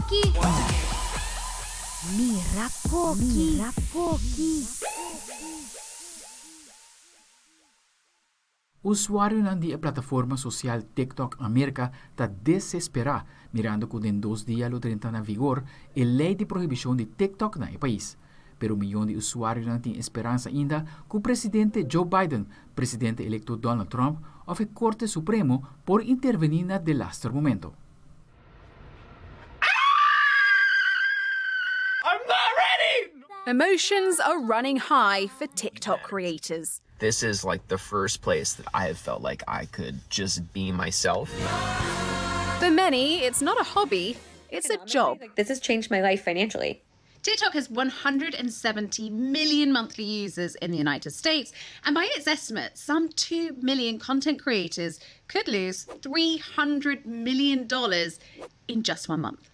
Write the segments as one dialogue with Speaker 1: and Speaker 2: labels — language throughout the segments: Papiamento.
Speaker 1: Koki. Mira Koki. Mira Koki.
Speaker 2: Usuarionan di e plataforma sosial TikTok na Merka ta desesperá mirando ku den dos dia lo drenta na vigor e lei di prohibishon di TikTok na e pais. Pero miyon di usuarionan tin e speransa ainda ku presidente Joe Biden, presidente elekto Donald Trump òf e Korte Supremo por intervení na delaster momento.
Speaker 3: Emotions are running high for TikTok creators.
Speaker 4: This is like the first place that I have felt like I could just be myself.
Speaker 3: For many, it's not a hobby, it's a job.
Speaker 5: This has changed my life financially.
Speaker 3: TikTok has 170 million monthly users in the United States, and by its estimate, some 2 million content creators could lose $300 million in just one month.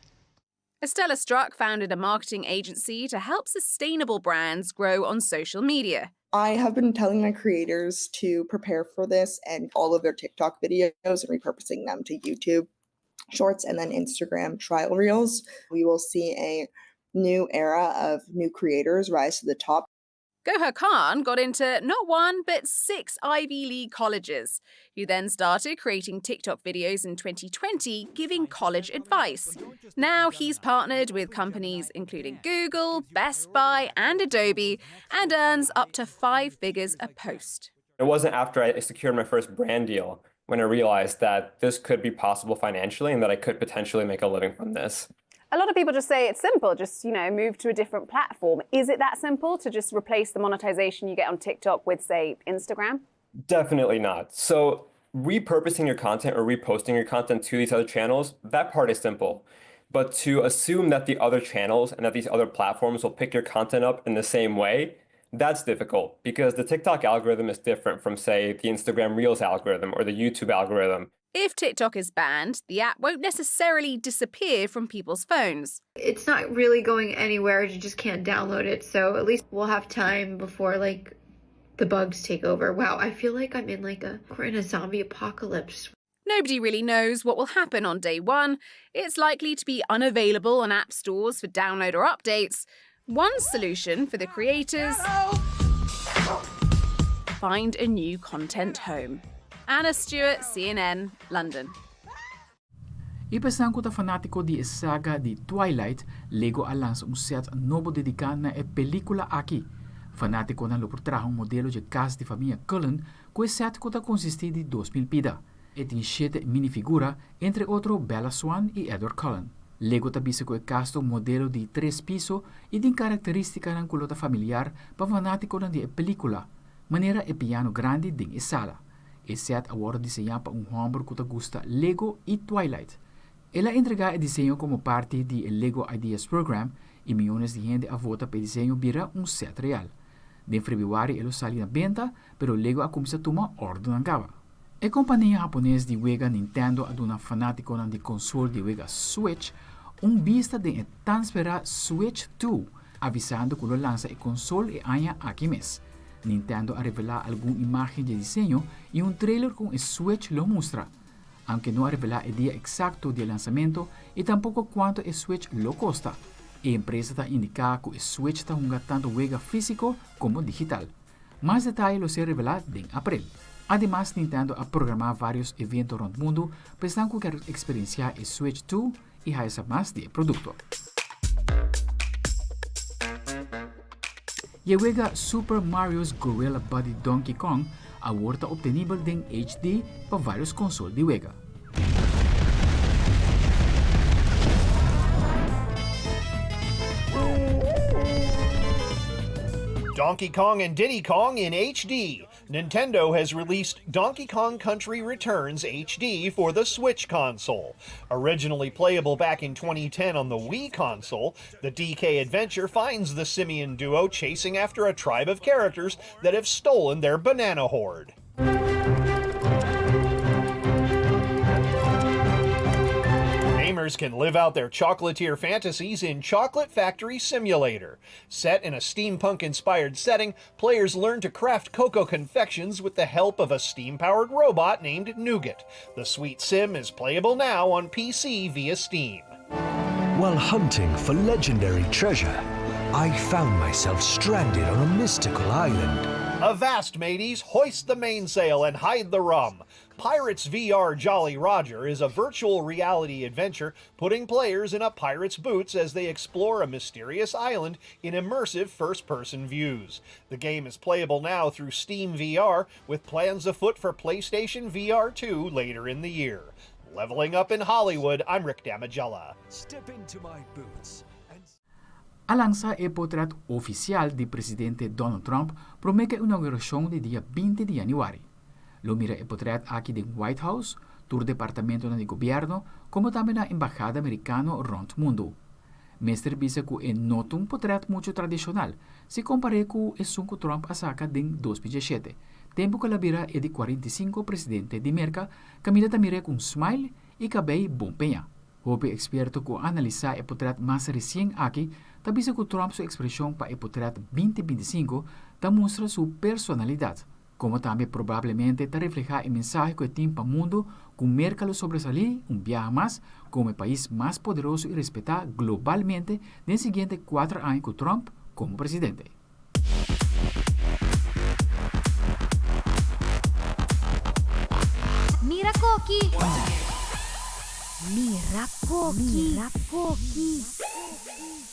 Speaker 3: Estella Struck founded a marketing agency to help sustainable brands grow on social media.
Speaker 6: I have been telling my creators to prepare for this and all of their TikTok videos and repurposing them to YouTube Shorts and then Instagram trial reels. We will see a new era of new creators rise to the top.
Speaker 3: Goher Khan got into not one, but six Ivy League colleges. He then started creating TikTok videos in 2020, giving college advice. Now he's partnered with companies including Google, Best Buy, and Adobe, and earns up to five figures a post.
Speaker 7: It wasn't after I secured my first brand deal when I realized that this could be possible financially and that I could potentially make a living from this.
Speaker 3: A lot of people just say it's simple, just, you know, move to a different platform. Is it that simple to just replace the monetization you get on TikTok with, say, Instagram?
Speaker 7: Definitely not. So repurposing your content or reposting your content to these other channels, that part is simple. But to assume that the other channels and that these other platforms will pick your content up in the same way, that's difficult because the TikTok algorithm is different from, say, the Instagram Reels algorithm or the YouTube algorithm.
Speaker 3: If TikTok is banned, the app won't necessarily disappear from people's phones.
Speaker 8: It's not really going anywhere. You just can't download it. So at least we'll have time before like the bugs take over. Wow, I feel like I'm in like a we're in a zombie apocalypse.
Speaker 3: Nobody really knows what will happen on day one. It's likely to be unavailable on app stores for download or updates. One solution for the creators find a new content home. Anna Stewart, CNN, London.
Speaker 2: I pa esnan ku ta fanátiko di e saga di Twilight, Lego a lansa un sèt nobo dediká na e pelíkula aki. Fanátikonan lo por traha un modelo dje kas di famia Cullen ku e sèt ku ta konsistí di 2000 pida. E tin shete minifigura, entre otro Bella Swan i Edward Cullen. Lego ta bisa ku e kas ta un modelo di tres piso i tin karakterístikanan ku lo ta familiar pa fanátikonan di e pelíkula, manera e piano grandi den e sala. E sèt a wòrdu diseñá pa un hòmber ku ta gusta Lego i Twilight. El a entregá e diseño komo parti di e Lego Ideas Program i miónes di hende a vota pa e diseño bira un sèt real. Den febrüari e lo sali na benta, pero Lego a kuminsá tuma òrdunan kaba. E kompania hapones di wega Nintendo a duna fanátikonan di konsol di wega Switch un bista den e tan sperá Switch 2, avisando ku lo lansa e konsol e aña aki mes. Nintendo a revelá algun imágen dje diseño i un trailer kon e Switch lo mustra, aunke no a revelá e dia eksakto di e lansamentu i tampoko kuantu e Switch lo kosta. E empresa ta indiká ku e Switch ta hunga tantu wega físiko komo digital. Mas detaye lo ser revelá den aprel. Ademas Nintendo a programá vários evento rònt mundu pa esnan ku kier eksperensiá e Switch 2 i haya sa mas di e produkto. E wega Super Mario's Gorilla Buddy Donkey Kong awor ta optenibel den HD pa vários konsol di wega.
Speaker 9: Donkey Kong and Diddy Kong in HD. Nintendo has released Donkey Kong Country Returns HD for the Switch console. Originally playable back in 2010 on the Wii console, the DK adventure finds the simian duo chasing after a tribe of characters that have stolen their banana hoard. Gamers can live out their chocolatier fantasies in Chocolate Factory Simulator. Set in a steampunk inspired setting, players learn to craft cocoa confections with the help of a steam powered robot named Nougat. The Sweet Sim is playable now on PC via Steam.
Speaker 10: While hunting for legendary treasure, I found myself stranded on a mystical island.
Speaker 9: Avast, mateys, hoist the mainsail and hide the rum. Pirates VR Jolly Roger is a virtual reality adventure putting players in a pirate's boots as they explore a mysterious island in immersive first person views. The game is playable now through Steam VR, with plans afoot for PlayStation VR 2 later in the year. Leveling up in Hollywood, I'm Rick Damigella.
Speaker 10: Step into my boots.
Speaker 2: A lansa e potret oficial di presidente Donald Trump prome cu e inauguracion di dia 20 di januari. Lo mira e potret aki den White House, tur departamentonan di gobierno, como tambe na embahada Mericano rond mundo. Mester bisa cu e no ta un potret mucho tradicional, si compare cu esun cu Trump a saca den 2017, tempo cu el a bira e di 45 presidente di Merca, caminda ta mire cu un smile y cabey bon peña. Hopi eksperto ku a analisá e potrèt mas resien aki ta bisa ku Trump su ekspreshon pa e potrèt 2025 ta mustra su personalidat, komo tambe probablemente ta reflehá e mensahe ku e tin pa mundu ku Merka lo sobresalí un biaha mas komo e pais mas poderoso i respetá globalmente den siguiente kuater aña ku Trump komo presidente.
Speaker 1: Mira koki! Mira koki! Mira koki!